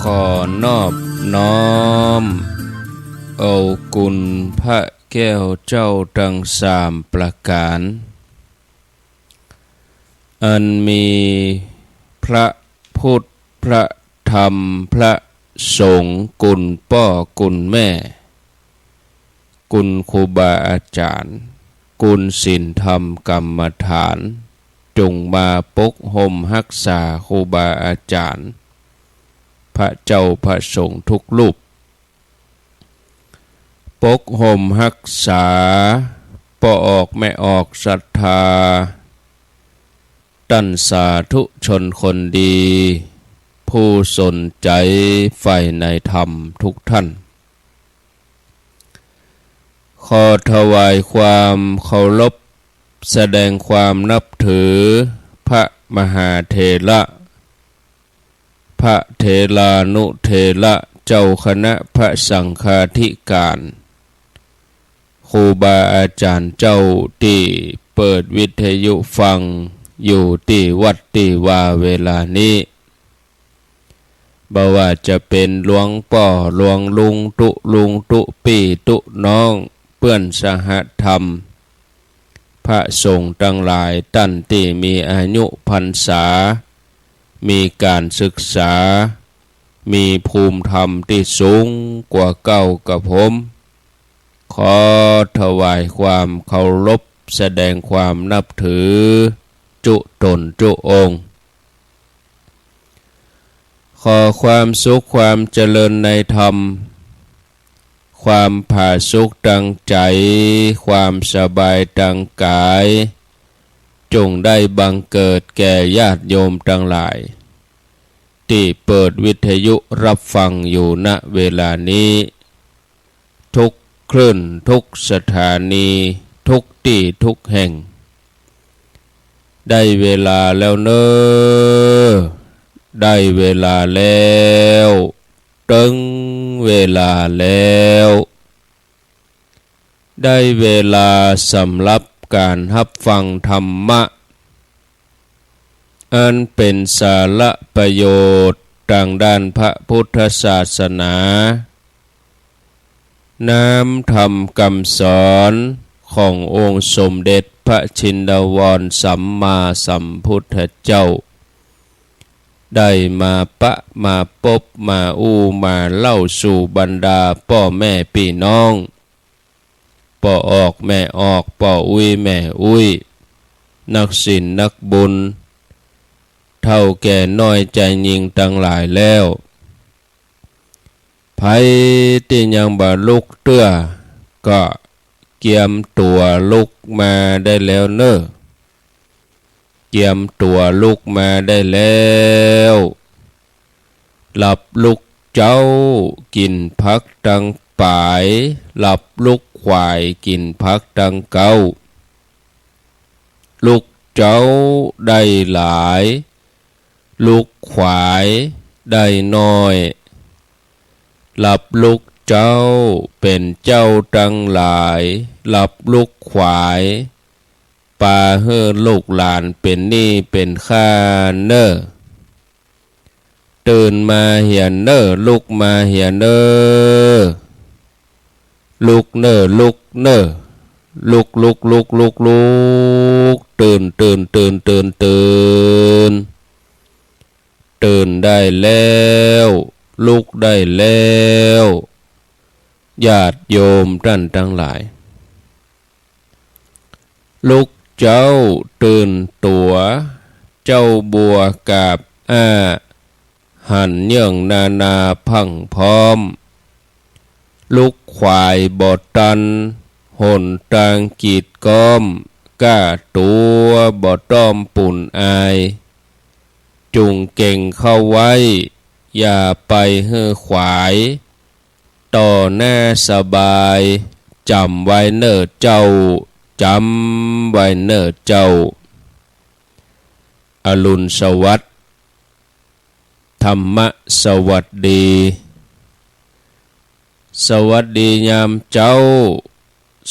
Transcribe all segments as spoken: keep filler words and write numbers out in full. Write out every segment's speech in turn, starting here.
ขอนอบน้อมเอาคุณพระแก้วเจ้าตังสามประก๋าน อันมีพระพุทธ พระธรรม พระสงฆ์ คุณป้อคุณแม่ คุณครูบาอาจ๋ารย์ คุณศีลธรรมกรรมฐาน จุ่งมาปกฮ่มฮักษาครูบาอาจ๋ารย์ พระเจ้าพระสงฆ์ทุกรูป ปกฮ่มฮักษาป้อออกแม่ออกศรัทธา ต้านสาธุชนคนดี ผู้สนใจ๋ใฝ่ในธรรมทุกท่าน ขอถวายความเคารพ แสดงความนับถือ พระมหาเถระ พระเถรานุเถระ เจ้าคณะพระสังฆาธิการ ครูบาอาจ๋ารย์เจ้าตี้เปิดวิทยุฟังอยู่ตี้วัดตี้วาเวลานี้ บ่ว่าจะเป๋นหลวงป้อหลวงลุงตุ๊ลุงตุ๊ปี้ตุ๊น้อง เปื้อนสหธรรม พระสงฆ์ตังหลาย ต้านตี้มีอายุพรรษา มีก๋านศึกษา มีภูมิธรรมตี้สูงกว่าเก้ากระผม ขอถวายความเคารพ แสดงความนับถือ จุ๊ต๋นจุ๊องค์ ขอความสุขความเจริญในธรรม ความผาสุกตางใจ๋ ความสบายตางก๋าย จุ่งได้บังเกิดแก่ญาติโยมตังหลาย ตี้เปิดวิทยุฮับฟังอยู่ ณ เวลานี้ ทุกคลื่น ทุกสถานี ทุกตี้ ทุกแห่ง ได้เวลาแล้วเน่อ ได้เวลาแล้ว เถิงเวลาแล้ว ได้เวลาสำหรับก๋านฮับฟังธรรมะ อันเป๋นสาระประโยชน์ตางด้านพระพุทธศาสนา น้ำธรรมกำสอนขององค์สมเด็จพระชินวรสัมมาสัมพุทธเจ้า ได้มาปะมาปบมาอู้มาเล่าสู่บรรดาป้อแม่ปี้น้อง ป้อออกแม่ออก ป้ออุ๊ยแม่อุ๊ย นักศีลนักบุญ เฒ่าแก่น้อยจายญิงตังหลายแล้ว ใผตี้ยังบ่ลุกเตื้อ ก็เกียมตั๋วลุกมาได้แล้วเน่อ เกียมตั๋วลุกมาได้แล้ว หลับลุกเจ๊า กิ๋นผักตังป๋าย หลับลุกขวาย กิ๋นผักตังเก๊า ลุกเจ๊าได้หลาย ลุกขวายได้น้อย หลับลุกเจ๊าเป๋นเจ้าตังหลาย หลับลุกขวาย ปาหื้อลูกหลานเป๋นหนี้เป๋นค่าเน่อ ตื่นมาเหียเน่อ ลุกมาเหียเน่อ ลุกเน่อ ลุกเน่อ ลุก ลุก ลุก ลุก ลุก ตื่น ตื่น ตื่น ตื่น ตื่น ตื่นได้แล้ว ลุกได้แล้ว ญาติโยมต้านตังหลาย ลุกเจ๊าตื่นตั๋ว เจ๊าบัวกาบอ้า หันเยิ่งนานาพรั่งพร้อม ลุกขวายบ่ตัน หนตางกีดก๊อม ก้าตั๋วบ่ต้อมปูนอาย จุ่งเก่งเข้าไว้ อย่าไปหื้อขวาย ต่อหน้าสบาย จ๋ำไว้เน่อเจ้า จ๋ำไว้เน่อเจ้า อรุณสวัสดิ์ ธรรมะสวัสดี สวัสดียามเจ๊า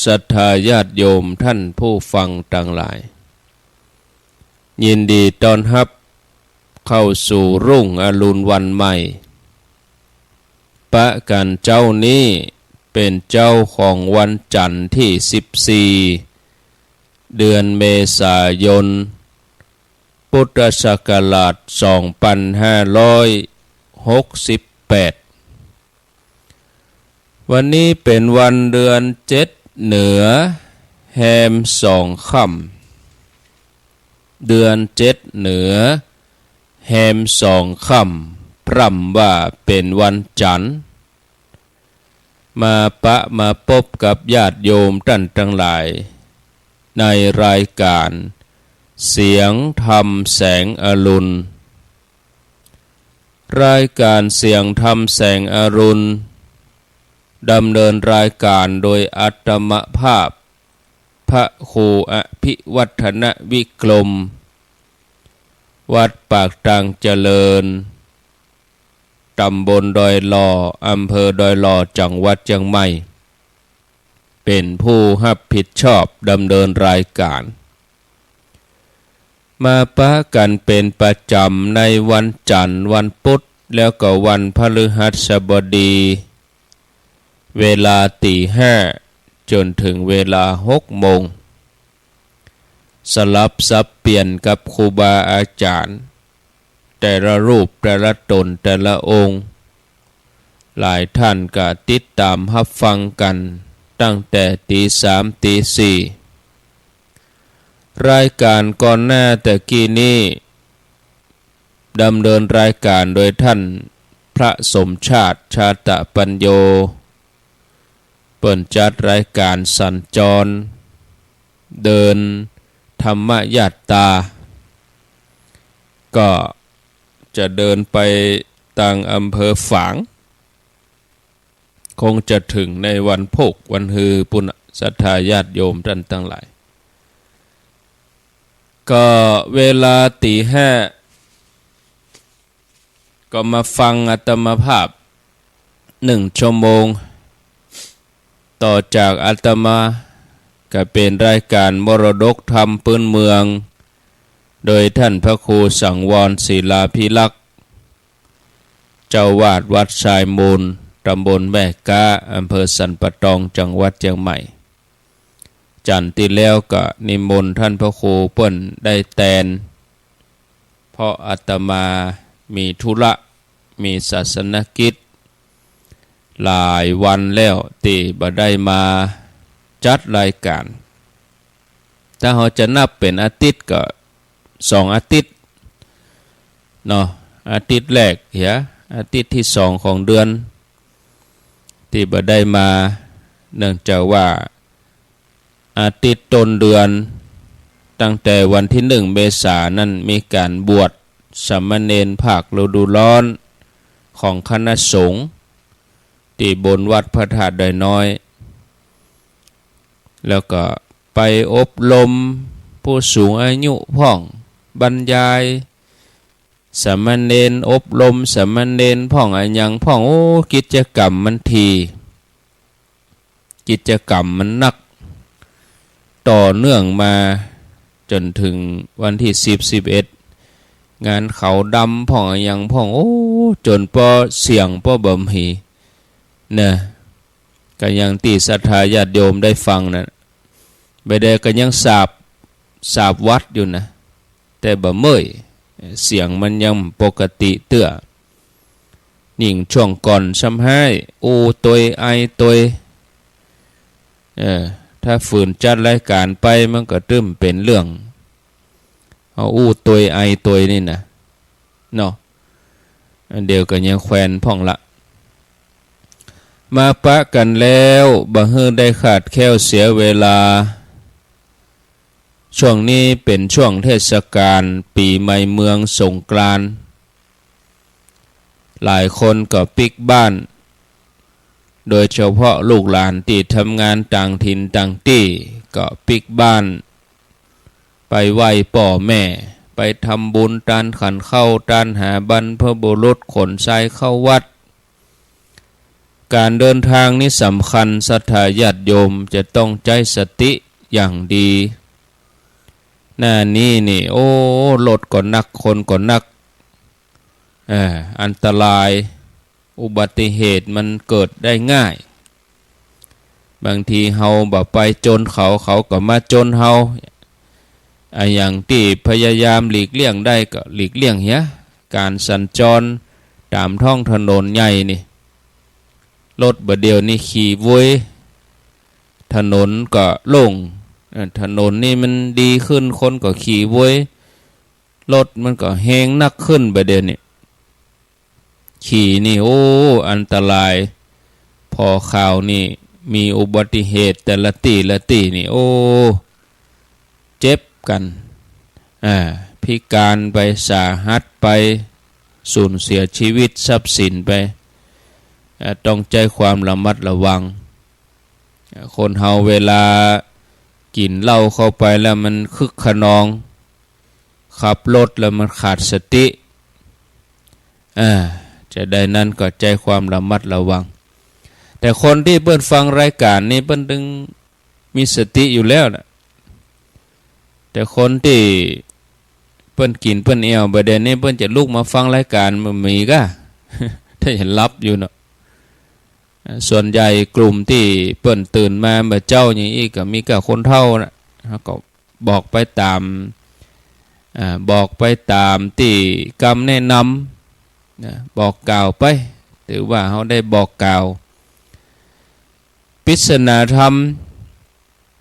ศรัทธาญาติโยมท่านผู้ฟังตังหลาย ยินดีต้อนฮับเข้าสู่รุ่งอรุณวันใหม่ ปะกั๋นเจ๊านี้เป๋นเจ๊าของวันจั๋นทร์ตี้สิบสี่ เดือนเมษายน พุทธศักราชสองปันห้าร้อยหกสิบแปด วันนี้เป๋นวันเดือนเจ็ดเหนือแฮมสองค่ำ เดือนเจ็ดเหนือแฮมสองค่ำ พร่ำว่าเป๋นวันจั๋นทร์ มาปะมาปบกับญาติโยมต้านตังหลาย ในรายก๋านเสียงธรรมแสงอรุณ รายก๋านเสียงธรรมแสงอรุณ ดำเนินรายก๋านโดยอาตมาภาพ พระครูอภิวัฒนวิกรม วัดปากตางเจริญ ต๋ำบลดอยหล่อ อำเภอดอยหล่อ จังหวัดเจียงใหม่ เป๋นผู้ฮับผิดชอบดำเนินรายก๋าน มาปะกั๋นเป๋นประจ๋ำในวันจั๋นทร์ วันพุธ แล้วก็วันพฤหัสบดี เวลาตี๋ห้าจ๋นเถิงเวลาหกโมง สลับสับเปลี่ยนกับครูบาอาจ๋ารย์ แต่ละรูปแต่ละต๋นแต่ละองค์ หลายต้านก็ติดต๋ามฮับฟังกั๋นตั้งแต่ตี๋สามตี๋สี่ รายก๋านก่อนหน้าตะกี้นี้ ดำเนินรายก๋านโดยต้านพระสมชาติ ชาตะปัญโญ เปิ้นจัดรายก๋านสัญจร เดินธรรมยาตรา ก็จะเดินไปตางอำเภอฝาง คงจะเถิงในวันพูกวันฮือปู้นน่ะ ศรัทธาญาติโยมต้านตังหลาย ก็เวลาตี๋ห้า ก็มาฟังอาตมาภาพหนึ่งชั่วโมง ต่อจากอาตมาก็เป๋นรายก๋านมรดกธรรมปื้นเมือง โดยต้านพระครูสังวรศิลาภิรักษ์ เจ้าอาวาสวัดทรายมูล ต๋ำบลแม่ก๊า อำเภอสันป่าตอง จังหวัดเจียงใหม่ จั๋นทร์ตี้แล้วก็นิมนต์ต้านพระครูเปิ้นได้แตน เพราะอาตมามีธุระ มีศาสนกิจ หลายวันแล้วตี้บ่ได้มาจัดรายก๋าน ถ้าเฮาจะนับเป๋นอาทิตย์ก็สองอาทิตย์เนาะ อาทิตย์แรกเหีย อาทิตย์ตี้สองของเดือน ตี้บ่ได้มา เนื่องจากว่า อาทิตย์ต้นเดือน ตั้งแต่วันตี้หนึ่งเมษานั้น มีก๋านบวชสามเณรภาคฤดูร้อนของคณะสงฆ์ ตี้บนวัดพระธาตุดอยน้อย แล้วก็ไปอบรมผู้สูงอายุพ่อง บรรยายสามเณร อบรมสามเณรพ่อง อะหยังพ่อง โอ้ กิจกรรมมันถี่ กิจกรรมมันนัก ต่อเนื่องมาจ๋นเถิงวันตี้สิบ สิบเอ็ด งานขาวดำพ่อง อะหยังพ่อง โอ้ จ๋นป้อเสียงป้อบ่มี เนาะ ก็อย่างตี้ศรัทธาญาติโยมได้ฟังน่ะ บ่าใดก็ยังสาบ สาบหวัดอยู่นะ แต่บ่าเมื่อย เสียงมันยังปกติเตื้อ ยิ่งช่วงก่อนซ้ำฮ้าย อู้ตวย ไอตวย เออ ถ้าฝืนจัดรายก๋านไป มันก็ตึมเป๋นเรื่อง เอาอู้ตวย ไอตวยนี่นะ เนาะ อันเดียวก็ยังแควนพ่องละ มาปะกั๋นแล้ว บ่หื้อได้ขาดแคลนเสียเวลา ช่วงนี้เป๋นช่วงเทศกาลปี๋ใหม่เมืองสงกรานต์ หลายคนก็ปิ๊กบ้าน โดยเฉพาะลูกหลานตี้ทำงานต่างถิ่นต่างตี้ ก็ปิ๊กบ้าน ไปไหว้ป้อแม่ ไปทำบุญตานขันข้าว ตานหาบรรพบุรุษ ขนทรายเข้าวัด ก๋านเดินตางนี้สำคัญ ศรัทธาญาติโยมจะต้องใจ๊สติอย่างดี หน้านี้นี่ โอ้ รถก็นัก คนก็นัก เอ่อ อันตราย อุบัติเหตุมันเกิดได้ง่าย บางทีเฮาบ่ไปจนเขา เขาก็มาจนเฮา อะ อย่างตี้พยายามหลีกเลี่ยงได้ก็หลีกเลี่ยงเหีย ก๋านสัญจรต๋ามท้องถนนใหญ่นี่ รถบ่าเดี่ยวนี้ขี่เว้ย ถนนก็โล่ง เอ่อ ถนนนี่มันดีขึ้น คนก็ขี่เว้ย รถมันก็แฮงนักขึ้นบ่าเดี่ยวนี้ ขี่นี่ โอ้ อันตราย ผ่อข่าวนี่ มีอุบัติเหตุแต่ละตี้ละตี้นี่ โอ้ เจ็บกั๋น อ่า พิก๋านไป สาหัสไป สูญเสียชีวิตทรัพย์สินไป อ่า ต้องใจ๊ความระมัดระวัง อ่า คนเฮาเวลากิ๋นเหล้าเข้าไปแล้วมันคึกคะนอง ขับรถแล้วมันขาดสติ อ่า จะใดนั้นก็ใจ๊ความระมัดระวัง แต่คนตี้เปิ้นฟังรายก๋านนี้เปิ้นตึงมีสติอยู่แล้วนะ แต่คนตี้เปิ้นกิ๋นเปิ้นแอ่วบ่าเดี่ยวนี้เปิ้นจะลุกมาฟังรายก๋านบ่มีก้า ถ้าจะหลับอยู่เนาะ ส่วนใหญ่กลุ่มตี้เปิ้นตื่นมาเมื่อเจ๊าอย่างอี้ก็มีก้าคนเฒ่านะ เฮาก็บอกไปต๋าม อ่า บอกไปต๋ามตี้กำแนะนำนะ บอกกล่าวไป ถือว่าเฮาได้บอกกล่าว ปริศนาธรรม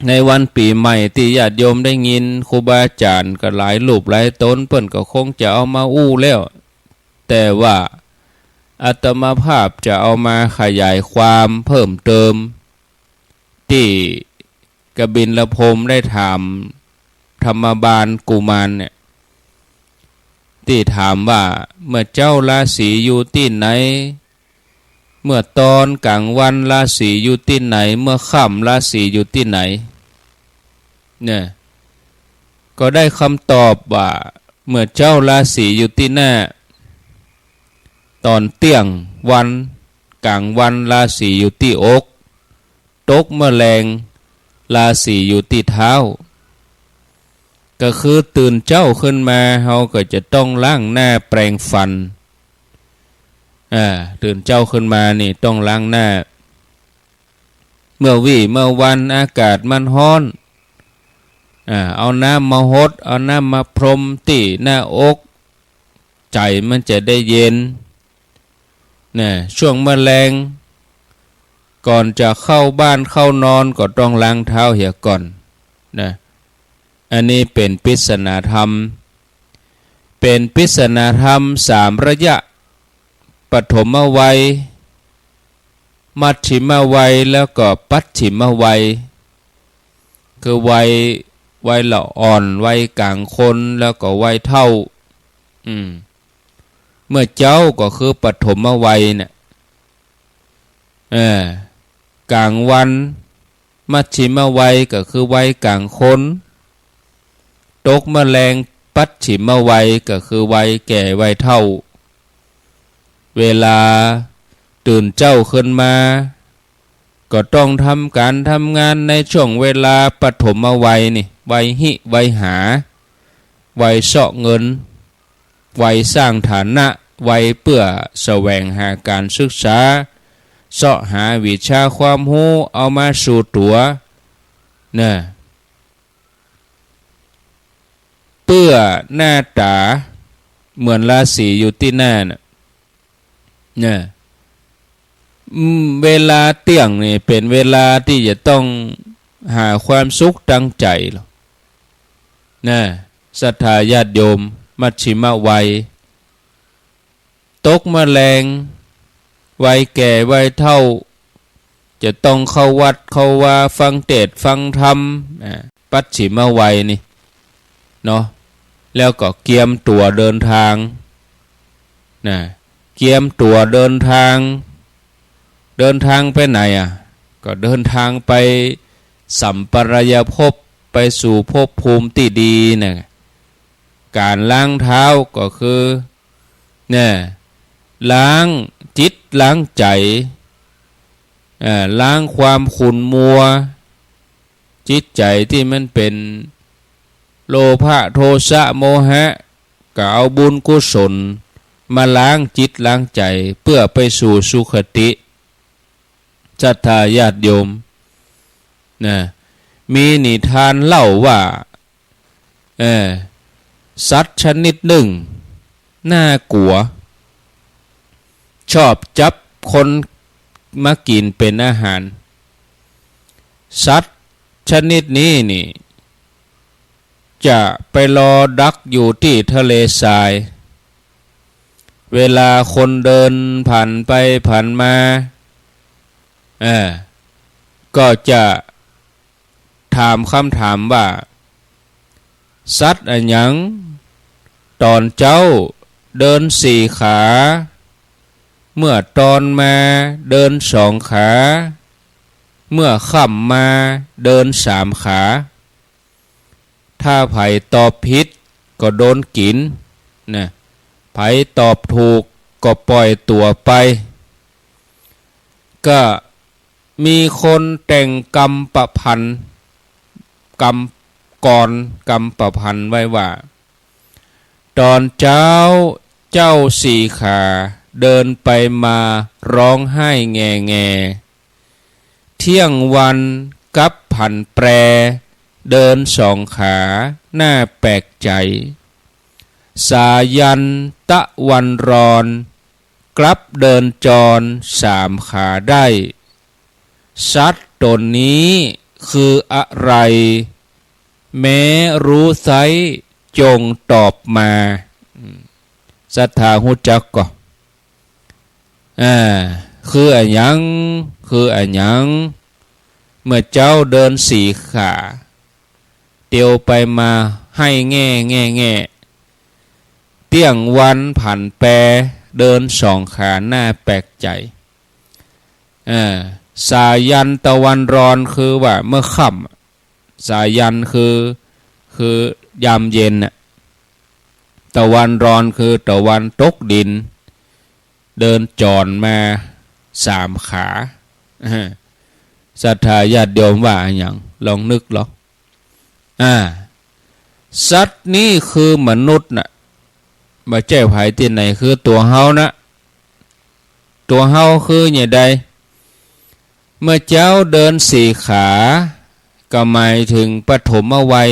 ในวันปี๋ใหม่ตี้ญาติโยมได้ยินครูบาอาจ๋ารย์ก็หลายรูปหลายต๋น เปิ้นก็คงจะเอามาอู้แล้ว แต่ว่าอาตมาภาพจะเอามาขยายความเพิ่มเติม ตี้กบิลพรหมได้ถามธรรมบาลกุมารเนี่ย ตี้ถามว่า เมื่อเจ๊าราศีอยู่ตี้ไหน เมื่อต๋อนก๋างวันราศีอยู่ตี้ไหน เมื่อค่ำราศีอยู่ตี้ไหน เนี่ย ก็ได้กำตอบว่า เมื่อเจ๊าราศีอยู่ตี้หน้า ต๋อนเตี้ยงวัน ก๋างวันราศีอยู่ตี้อก ตกเมื่อแลงราศีอยู่ตี้เท้า ก็คือตื่นเจ๊าขึ้นมา เฮาก็จะต้องล้างหน้าแปรงฟัน อ่า ตื่นเจ๊าขึ้นมานี่ต้องล้างหน้า เมื่อวี้เมื่อวันอากาศมันฮ้อน อ่า เอาน้ำมาหด เอาน้ำมาพรมตี้หน้าอก ใจ๋มันจะได้เย็น นะ ช่วงเมื่อแลง ก่อนจะเข้าบ้านเข้านอนก็ต้องล้างเท้าเหียก่อน นะ อันนี้เป๋นปริศนาธรรม เป๋นปริศนาธรรมสามระยะ ปฐมวัย มัชฌิมวัย แล้วก็ปัจฉิมวัย คือวัย วัยละอ่อน วัยก๋างคน แล้วก็วัยเฒ่า อืม เมื่อเจ๊าก็คือปฐมวัยเนี่ย เออ ก๋างวัน มัชฌิมวัยก็คือวัยก๋างคน ตกเมื่อแลง ปัจฉิมวัยก็คือวัยแก่วัยเฒ่า เวลาตื่นเจ๊าขึ้นมา ก็ต้องทำก๋านทำงานในช่วงเวลาปฐมวัยนี่ วัยหิ วัยหา วัยเซาะเงิน วัยสร้างฐานะ วัยเปื้อแสวงหาก๋านศึกษา เซาะหาวิชาความฮู้เอามาสู่ตั๋ว นะ เปื้อหน้าต๋าเหมือนราศีอยู่ตี้หน้าน่ะ นะ อืม เวลาเตี้ยงนี่เป๋นเวลาตี้จะต้องหาความสุขตางใจ๋ลอ นะ ศรัทธาญาติโยม มัชฌิมวัย ตกเมื่อแลง วัยแก่วัยเฒ่า จะต้องเข้าวัดเข้าวา ฟังเตสน์ฟังธรรม อ่า ปัจฉิมวัยนี่ เนาะ แล้วก็เกียมตั๋วเดินทาง นะ เกียมตั๋วเดินทาง เดินทางไปไหนอะ ก็เดินทางไปสัมปรายภพ ไปสู่ภพภูมิตี้ดีนะ ก๋านล้างเท้าก็คือ เนี่ย ล้างจิตล้างใจ๋ เอ่อ ล้างความขุ่นมัว จิตใจ๋ตี้มันเป๋นโลภะ โทสะ โมหะ ก็เอาบุญกุศล มาล้างจิตล้างใจ๋เปื้อไปสู่สุคติ ศรัทธาญาติโยม นะ มีนิทานเล่าว่า เออ สัตว์ชนิดนึ่ง น่ากั๋ว ชอบจับคนมากิ๋นเป๋นอาหาร สัตว์ชนิดนี้นี่ จะไปรอดักอยู่ตี้ทะเลทราย เวลาคนเดินผ่านไปผ่านมา เออ ก็จะถามกำถามว่า สัตว์อะหยัง ต๋อนเจ๊าเดินสี่ขา เมื่อตอนมาเดินสองขา เมื่อค่ำมาเดินสามขา ถ้าใผตอบผิดก็โดนกิ๋น นะ ใผตอบถูกก็ป่อยตั๋วไป ก็มีคนแต่งกำประพันธ์ กำกรอน กำประพันธ์ไว้ว่า ต๋อนเจ๊าเจ้าสี่ขา เดินไปมาฮ้องไห้แง่ๆ เตี้ยงวันกลับผันแปร เดินสองขา น่าแปลกใจ๋ สายันตะวันรอน กลับเดินจรสามขาได้ สัตว์ต๋นนี้คืออะไร แม้ฮู้ไซร้ จงตอบมา อืม ศรัทธาฮู้จักก่อ อ่า คืออะหยัง คืออะหยัง เมื่อเจ๊าเดินสี่ขา เตียวไปมาไห้แง่แง่แง่ เตี้ยงวันผันแปร เดินสองขา น่าแปลกใจ๋ อ่า สายันตะวันรอนคือว่าเมื่อค่ำ สายันคือ คือยามเย็นน่ะ ตะวันรอนคือตะวันตกดิน เดินจรมาสามขา ศรัทธาญาติโยมว่าอะหยัง ลองนึกลอง อ่า สัตว์นี้คือมนุษย์น่ะ บ่ใจ้ใผตี้ไหน คือตั๋วเฮาน่ะ ตั๋วเฮาคือหยังใด เมื่อเจ๊าเดินสี่ขา ก็หมายเถิงปฐมวัย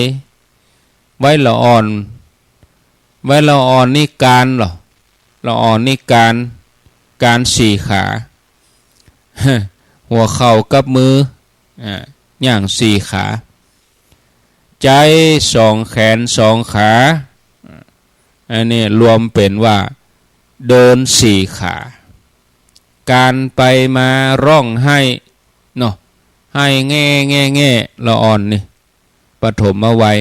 วัยละอ่อน วัยละอ่อนนี่ก๋านเหรอ ละอ่อนนี่ก๋าน ก๋านสี่ขา หัวเข่ากับมือ อ่า ย่างสี่ขา ใจ๊สองแขนสองขา อันนี้รวมเป๋นว่าเดินสี่ขา ก๋านไปมาฮ้องไห้เนาะ ไห้แง่แง่แง่ ละอ่อนนี่ ปฐมวัย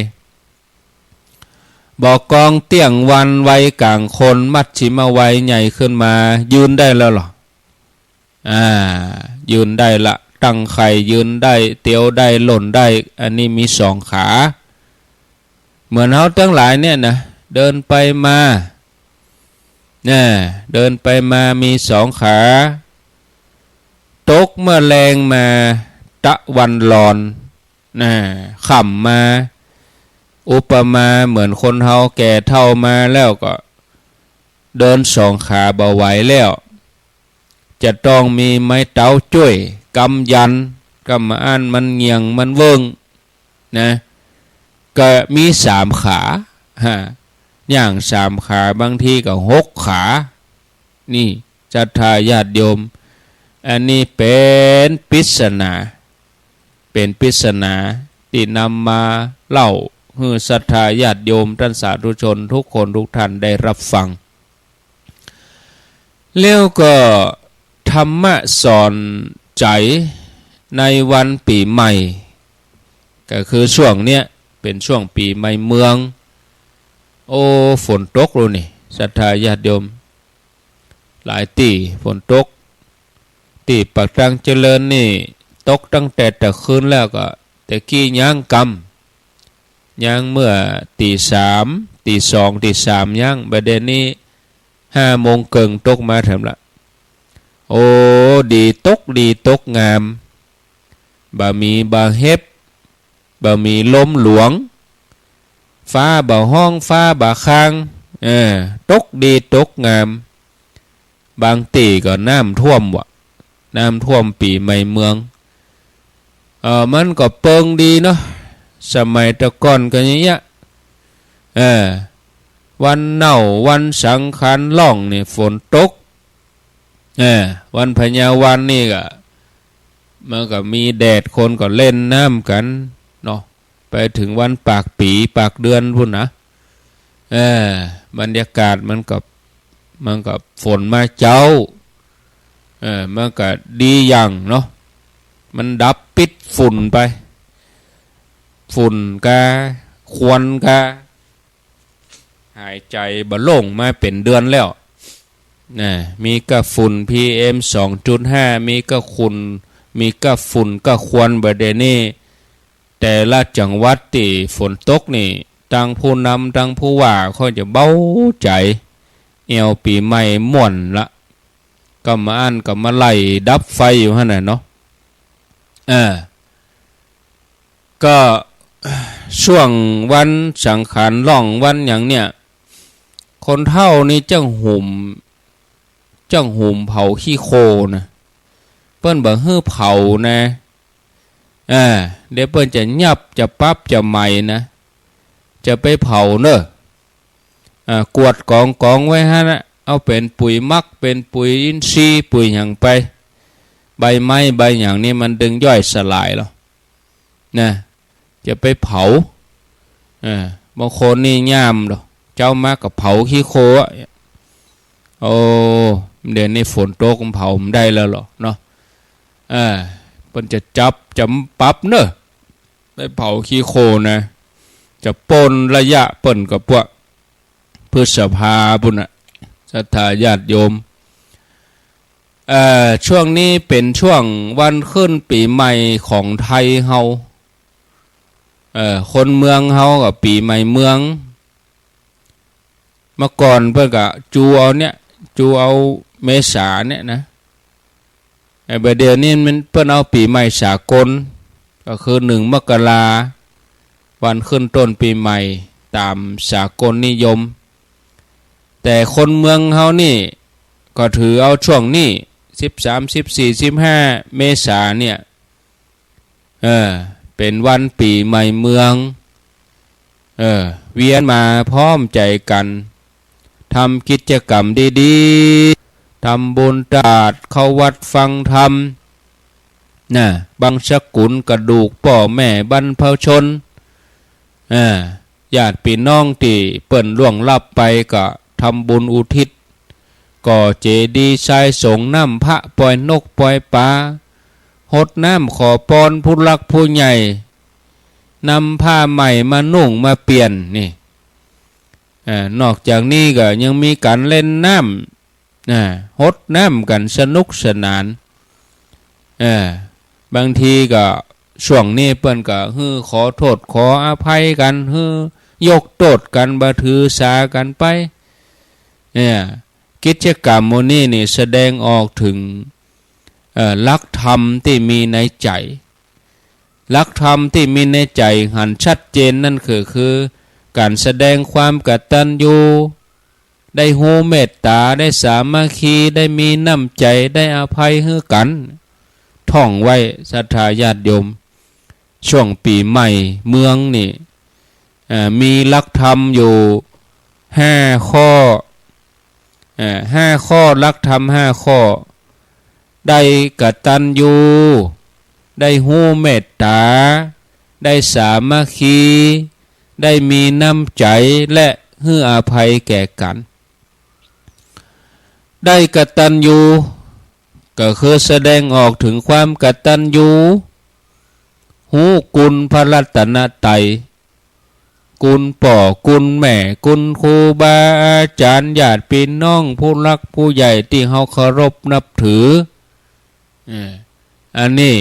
บ่ากองเตี้ยงวัน วัยก๋างคน มัชฌิมวัย ใหญ่ขึ้นมา ยืนได้แล้วเหรอ อ่า ยืนได้ละ ตั้งไข่ยืนได้ เตียวได้ ล่นได้ อันนี้มีสองขา เหมือนเฮาตังหลายเนี่ยนะ เดินไปมา น่ะ เดินไปมามีสองขา ตกเมื่อแลงมา ตะวันรอน น่ะ ค่ำมา อุปมาเหมือนคนเฮาแก่เฒ่ามาแล้วก็ เดินสองขาบ่ไหวแล้ว จะต้องมีไม้เต๊าจ้วย กำยัน กำอั้นมันเหงี่ยงมันเวิ่ง นะ ก็มีสามขา ฮะ ย่างสามขา บางทีก็หกขา นี่ ศรัทธาญาติโยม อันนี้เป๋นปริศนา เป๋นปริศนาตี้นำมาเล่าหื้อศรัทธาญาติโยมต้านสาธุชนทุกคนทุกท่านได้ฮับฟัง แล้วก็ธรรมะสอนใจ๋ในวันปี๋ใหม่ ก็คือช่วงเนี้ยเป๋นช่วงปี๋ใหม่เมือง โอ้ ฝนตกแล้วนี่ ศรัทธาญาติโยม หลายตี้ฝนตก ตี้ปากตางเจริญนี่ ตกตั้งแต่ตะคืนแล้วก็ แต่กี้ยังกำ ยังเมื่อตี๋สาม ตี๋สอง ตี๋สามยัง บ่าเดี่ยวนี้ห้าโมงเกิ่งตกมาแถมละ โอ้ ดีตก ดีตกงาม บ่มีบ่าเห็บ บ่มีลมหลวง ฟ้าบ่ฮ้อง ฟ้าบ่คาง เออ ตกดีตกงาม บางตี้ก็น้ำท่วมว่ะ น้ำท่วมปี๋ใหม่เมือง เออ มันก็เปิงดีเนาะ สมัยแต่ก่อนก็อย่างเงี้ย เออ วันเน่าวันสังขารล่องนี่ฝนตก เออ วันพญาวันนี่ก็ มันก็มีแดด คนก็เล่นน้ำกั๋นเนาะ ไปเถิงวันปากปี๋ปากเดือนปู้นนะ เออ บรรยากาศมันก็ มันก็ฝนมาเจ๊า เออ มันก็ดีอย่างเนาะ มันดับปิดฝุ่นไป ฝุ่นกา ควันกา หายใจ๋บ่โล่งมาเป๋นเดือนแล้ว นะ มีก้าฝุ่น PM สองจุดห้า มีก้าฝุ่น มีก้าฝุ่นก้าควัน บ่าเดี่ยวนี้ แต่ละจังหวัดตี้ฝนตกนี่ ตังผู้นำตังผู้ว่าเขาจะเบาใจ๋ แอ่วปี๋ใหม่ม่วนละ ก็มาอั้นก็มาไล่ดับไฟอยู่หั้นน่ะเนาะ เออ ก็ ช่วงวันสังขารล่องวันหยังเนี่ย คนเฒ่านี่จั้งหุม จั้งหุมเผาขี้โคลนนะ เปิ้นบ่หื้อเผานะ อ่า เดี๋ยวเปิ้นจะยับจะปับจะไหม้นะ จะไปเผาเน่อ อ่า กวาดก๋องๆ ไว้หั้นนะ เอาเป๋นปุ๋ยหมัก เป๋นปุ๋ยอินทรีย์ ปุ๋ยหยังไป ใบไม้ใบหยังนี่มันตึงย่อยสลายแล้วนะ จะไปเผา อ่า บางคนนี่ย่ามดอก เจ๊ามาก็เผาขี้โคลนอะ โอ้ เดี๋ยวนี้ฝนตกมันเผาบ่ได้แล้วเหรอเนาะ อ่า เปิ้นจะจับจะปรับเน่อ ไปเผาขี้โคลนนะ จะป๊นระยะเปิ้นก็ปะ พฤษภาปู้นน่ะ ศรัทธาญาติโยม เอ่อ ช่วงนี้เป๋นช่วงวันขึ้นปี๋ใหม่ของไทยเฮา เอ่อ คนเมืองเฮาก็ปี๋ใหม่เมือง เมื่อก่อนเปิ้นก็จูเอาเนี่ย จูเอาเมษาเนี่ยนะ ไอ้บ่าเดี่ยวนี้มันเปิ้นเอาปี๋ใหม่สากล ก็คือหนึ่งมกรา วันขึ้นต้นปี๋ใหม่ต๋ามสากลนิยม แต่คนเมืองเฮานี่ก็ถือเอาช่วงนี้ สิบสาม สิบสี่ สิบห้า เมษาเนี่ย เออ เป๋นวันปี๋ใหม่เมือง เออ เวียนมาพร้อมใจ๋กั๋น ทำกิจกรรมดีๆ ทำบุญตักบาตร เข้าวัดฟังธรรม นะ บังสกุลกระดูกป้อแม่บรรพชน อ่า ญาติปี้น้องตี้เปิ้นล่วงลับไปก็ทำบุญอุทิศ ก่อเจดีย์ทราย สรงน้ำพระ ปล่อยนกปล่อยป๋า ฮดน้ำขอปอนผู้หลักผู้ใหญ่ นำผ้าใหม่มานุ่งมาเปลี่ยนนี่ อ่า นอกจากนี้ก็ยังมีก๋านเล่นน้ำ อ่า ฮดน้ำกั๋นสนุกสนาน เออ บางทีก็ช่วงนี้เปิ้นก็หื้อขอโต้ษขออภัยกั๋น หื้อยกโต้ษกั๋น บ่ถือสากั๋นไป เนี่ย กิจกรรมหมู่นี้นี่แสดงออกเถิง เอ่อ หลักธรรมตี้มีในใจ๋ หลักธรรมตี้มีในใจ๋หันชัดเจนนั่นก็คือ ก๋านแสดงความกตัญญู ได้ฮู้เมตต๋า ได้สามัคคี ได้มีน้ำใจ๋ ได้อภัยหื้อกั๋น ท่องไว้ศรัทธาญาติโยม ช่วงปี๋ใหม่เมืองนี่ เอ่อ มีหลักธรรมอยู่ห้าข้อ เอ่อ ห้าข้อ หลักธรรมห้าข้อ ได้กตัญญู ได้ฮู้เมตต๋า ได้สามัคคี ได้มีน้ำใจ๋ และหื้ออภัยแก่กั๋น ได้กตัญญู ก็คือแสดงออกเถิงความกตัญญู ฮู้คุณพระรัตนตรัย คุณป้อ คุณแม่ คุณครูบาอาจ๋ารย์ ญาติปี้น้อง ผู้หลักผู้ใหญ่ตี้เฮาเคารพนับถือ เอ่อ อันนี้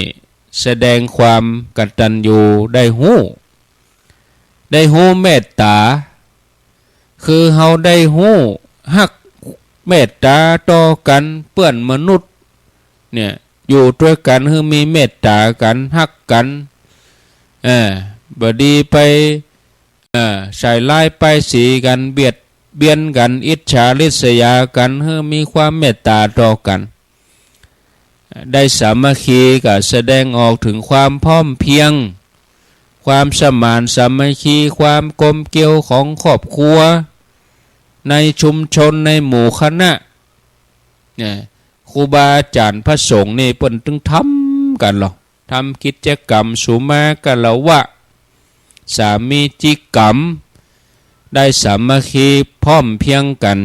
แสดงความกตัญญู ได้ฮู้ ได้ฮู้เมตต๋า คือเฮาได้ฮู้ฮักเมตต๋าต่อกั๋น เปื้อนมนุษย์เนี่ย อยู่ตวยกั๋นหื้อมีเมตต๋ากั๋น ฮักกั๋น เออ บ่ดีไป เออ ใส่ร้ายป้ายสีกั๋น เบียด เบียดกั๋น อิจฉาริษยากั๋น หื้อมีความเมตต๋าต่อกั๋น ได้สามัคคีก็แสดงออกเถิงความพร้อมเพรียง ความสมานสามัคคี ความกลมเกลียวของครอบครัว ในชุมชน ในหมู่คณะ เนี่ย ครูบาอาจ๋ารย์พระสงฆ์นี่เปิ้นตึงทำกั๋นลอ ทำกิจกรรมสุมาฆะละวะ สามีจิกรรม ได้สามัคคีพร้อมเพรียงกั๋น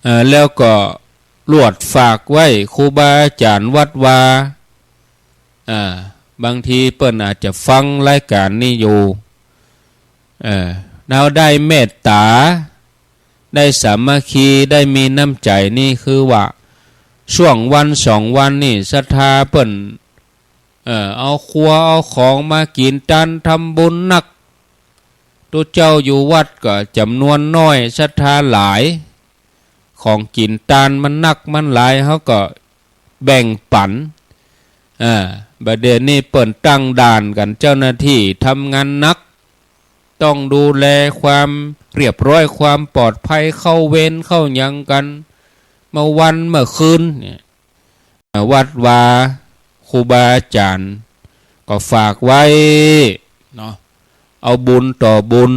เอ่อ แล้วก็ลวดฝากไว้ครูบาอาจ๋ารย์วัดวา อ่า บางทีเปิ้นอาจจะฟังรายก๋านนี้อยู่ เอ่อ เฮาได้เมตต๋า ได้สามัคคี ได้มีน้ำใจ๋นี่คือว่า ช่วงวันสองวันนี่ศรัทธาเปิ้น เอ่อ เอาครัวเอาของมากิ๋นตานทำบุญนัก ตุ๊เจ้าอยู่วัดก็จ๋ำนวนน้อย ศรัทธาหลาย ของกิ๋นตานมันนักมันหลาย เฮาก็แบ่งปั๋น อ่า บ่าเดี่ยวนี้เปิ้นตั้งด่านกั๋น เจ้าหน้าตี้ทำงานหนัก ต้องดูแลความเรียบร้อย ความปลอดภัย เข้าเวรเข้าหยังกั๋น เมื่อวันเมื่อคืนเนี่ย วัดวาครูบาอาจ๋ารย์ก็ฝากไว้เนาะ เอาบุญต่อบุญ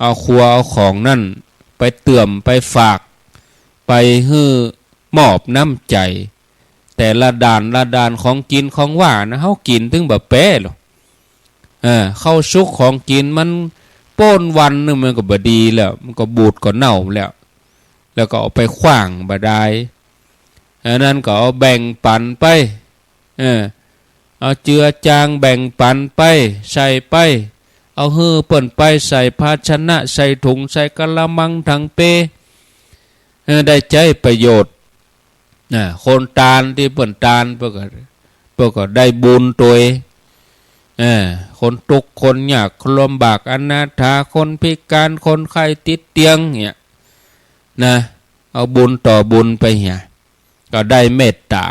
เอาครัวเอาของนั้นไปเติมไปฝาก ไปหื้อมอบน้ำใจ๋ แต่ละด่านละด่าน ของกิ๋นของหว่านนะ เฮากิ๋นตึงบ่แป๊หรอก เออ ข้าวสุกของกิ๋นมันป้นวันนึ่งมันก็บ่ดีแล้ว มันก็บูดก็เน่าแล้ว แล้วก็เอาไปขว้างบ่ได้ อันนั้นก็เอาแบ่งปั๋นไป เออ เอาเจือจางแบ่งปั๋นไป ใส่ไป เอาหื้อเปิ้นไป ใส่ภาชนะ ใส่ถุง ใส่กะละมัง ถังเป เออ ได้ใจ๊ประโยชน์ นะ คนตานตี้เปิ้นตาน เปิ้นก็ เปิ้นก็ได้บุญตวย เออ คนตุ๊กข์คนยาก คนลำบาก อนาถา คนพิก๋าน คนไข้ติดเตียงเนี่ย นะ เอาบุญต่อบุญไปเหีย ก็ได้เมตต๋า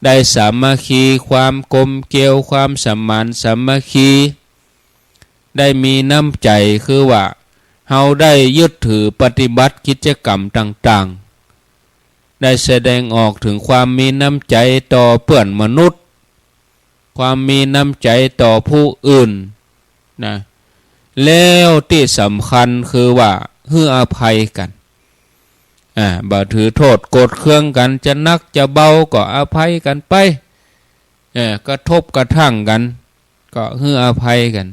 ได้สามัคคี ความกลมเกลียว ความสมานสามัคคี ได้มีน้ำใจ๋ คือว่าเฮาได้ยึดถือปฏิบัติกิจกรรมต่างๆ ได้แสดงออกเถิงความมีน้ำใจ๋ต่อเปื้อนมนุษย์ ความมีน้ำใจ๋ต่อผู้อื่นนะ แล้วตี้สำคัญคือว่าหื้ออภัยกั๋น อ่า บ่ถือโต้ษโกรธเคืองกั๋น จะหนักจะเบาก็อภัยกั๋นไป เออ กระทบกระทั่งกั๋น ก็หื้ออภัยกั๋น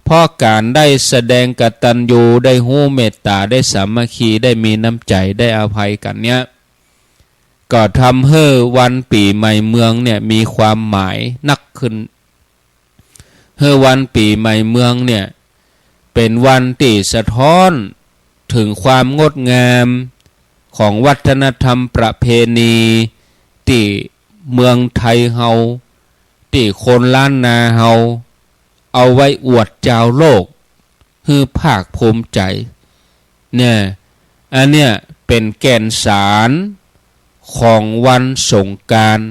เพราะก๋านได้แสดงกตัญญู ได้ฮู้เมตต๋า ได้สามัคคี ได้มีน้ำใจ๋ ได้อภัยกั๋นเนี่ย ก็ทำหื้อวันปี๋ใหม่เมืองเนี่ยมีความหมายนักขึ้น หื้อวันปี๋ใหม่เมืองเนี่ย เป๋นวันตี้สะท้อนเถิงความงดงามของวัฒนธรรมประเพณีตี้เมืองไทยเฮา ตี้คนล้านนาเฮา เอาไว้อวดจาวโลก หื้อภาคภูมิใจ๋ เนี่ย อันเนี้ยเป๋นแก่นสารของวันสงกรานต์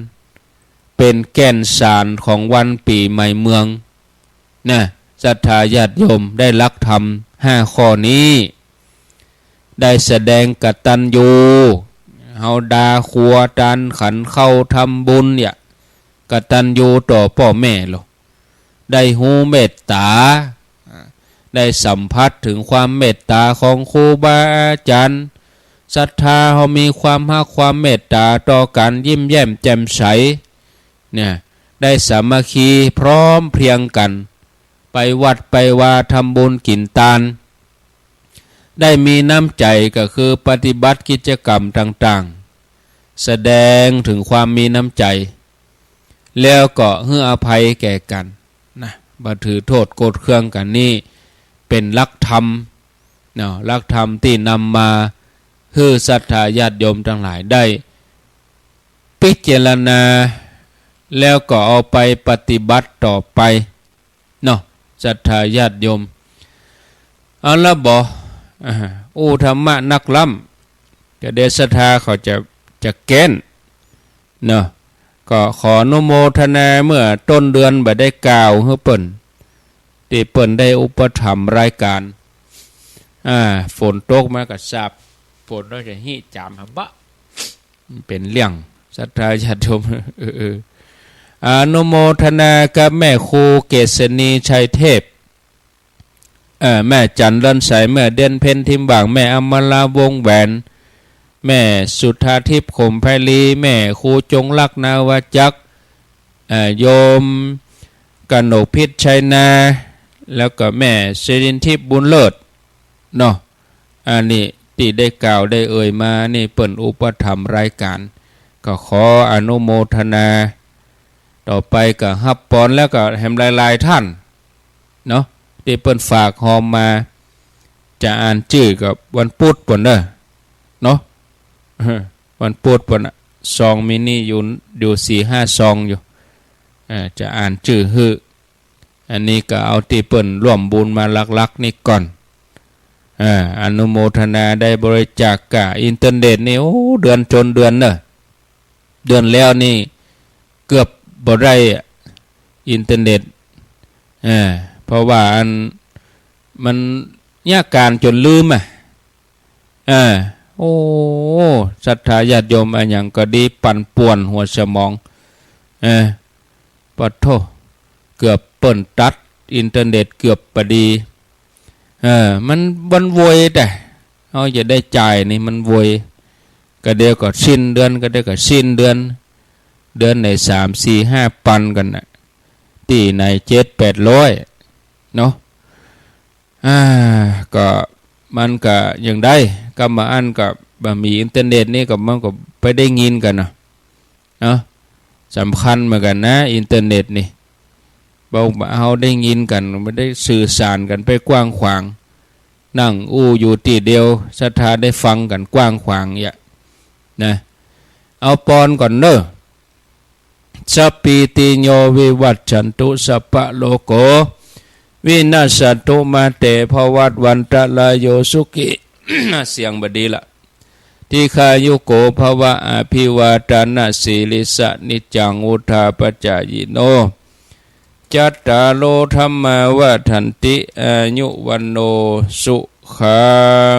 เป๋นแก่นสารของวันปี๋ใหม่เมือง นะ ศรัทธาญาติโยม ได้หลักธรรมห้าข้อนี้ ได้แสดงกตัญญู เฮาดาครัวตานขันข้าวทำบุญเนี่ย กตัญญูต่อป้อแม่ลอ ได้ฮู้เมตต๋า ได้สัมผัสเถิงความเมตต๋าของครูบาอาจ๋ารย์ ศรัทธาเฮามีความฮักความเมตต๋าต่อกั๋น ยิ้มแย้มแจ่มใส เนี่ย ได้สามัคคีพร้อมเพรียงกั๋น ไปวัดไปวา ทำบุญกิ๋นตาน ได้มีน้ำใจ๋ก็คือปฏิบัติกิจกรรมต่างๆ แสดงเถิงความมีน้ำใจ๋ แล้วก็หื้ออภัยแก่กั๋นนะ บ่ถือโต้ษโกรธเคืองกั๋น นี่เป๋นหลักธรรมเนาะ หลักธรรมตี้นำมาหื้อศรัทธาญาติโยมตังหลายได้พิจารณา แล้วก็เอาไปปฏิบัติต่อไปเนาะ ศรัทธาญาติโยม เอาละบ่ อ่า อู้ธรรมะนักล้ำ ก็เดี๋ยวศรัทธาเขาจะ จะแก้น เนาะ ก็ขออนุโมทนา เมื่อต้นเดือนบ่ได้กล่าวหื้อเปิ้น ตี้เปิ้นได้อุปถัมภ์รายก๋าน อ่า ฝนตกมาก็สาดฝนแล้วจะหิจามหะบะ เป๋นเรื่อง ศรัทธาญาติโยม เออ เออ อนุโมทนากับแม่ครูเกษณี ชัยเทพ เอ่อ แม่จันทร์ เรือนใส แม่เดือนเพ็ญ ทิมหว่าง แม่อมรา วงศ์แหวน แม่สุธาทิพย์ ขมไพลี แม่ครูจงรัก นาวาจักร เอ่อ โยมกนกพิษ ชัยนา แล้วก็แม่สิรินทิพย์ บุญเลิศ เนาะ อันนี้ตี้ได้กล่าวได้เอ่ยมานี่เปิ้นอุปถัมภ์รายก๋าน ก็ขออนุโมทนา ต่อไปก็ฮับปอนแล้วก็แหมหลายๆ ท่าน เนาะ ตี้เปิ้นฝากฮอมมา จะอ่านจื้อก็วันปุ๊ดปู้นเน่อ เนาะ วันปุ๊ดปู้นน่ะ ซองมีนี่อยู่ อยู่สี่ห้าซองอยู่ อ่า จะอ่านจื้อหื้อ อันนี้ก็เอาตี้เปิ้นร่วมบุญมาหลักๆ นี่ก่อน อ่า อนุโมทนาได้บริจาคก้าอินเทอร์เน็ตนี่ โอ้ เดือนจนเดือนเน่อ เดือนแล้วนี่เกือบบ่ได้อะ อินเทอร์เน็ต เออ เพราะว่าอัน มันยากก๋านจ๋นลืมอะ เออ โอ้ ศรัทธาญาติโยมอะหยังก็ดี ปั่นป่วนหัวสมอง เออ ปะโธ่ เกือบเปิ้นตัดอินเทอร์เน็ตเกือบปะดี เออ มัน มันโวยแต่ เฮาจะได้จ่ายนี่มันโวย กะเดียวก็สิ้นเดือน กะเดียวก็สิ้นเดือน เดือนไหนสามสี่ห้าปันกั๋นน่ะ ตี้ไหนเจ็ดแปดร้อย เนาะ อ่า ก็มันก็ยังได้ กำบ่าอั้นก็บ่มีอินเทอร์เน็ตนี่ก็มันก็ไปได้ยินกั๋นเนาะ เนาะ สำคัญเหมือนกั๋นนะ อินเทอร์เน็ตนี่ บ่าเฮาได้ยินกั๋น บ่ได้สื่อสารกั๋นไปกว้างขวาง นั่งอู้อยู่ตี้เดียว ศรัทธาได้ฟังกั๋นกว้างขวางเยียะ นะ เอาปอนก่อนเน่อ สัพพีติโยวิวัชชันตุ สัพพะโรโควินัสสันตุ มาเตภวัตวันตะราโย สุขี เสียงบ่ดีละ ทีฆายุโกภวะ อภิวาทานะสีลิสสะ นิจจังวุฑฒาปะจายิโน จัตตาโรธัมมาวัฑฒันติ อายุวัณโณ สุขั